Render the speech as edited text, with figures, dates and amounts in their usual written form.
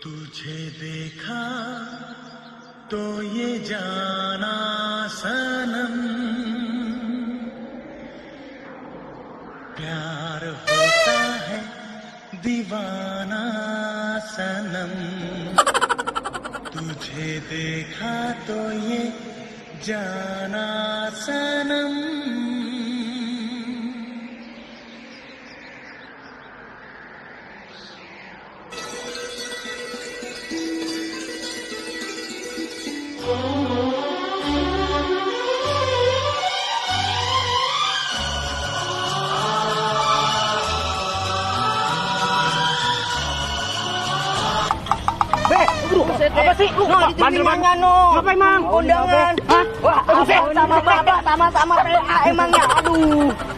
तुझे देखा तो ये जाना सनम प्यार होता है दीवाना सनम तुझे देखा तो ये जाना सनम Apa sih? Lu bandel-bandelnya no. Ngapain, Mang? Undangan. Hah? Wah, sama bapak, sama PA emangnya. Aduh.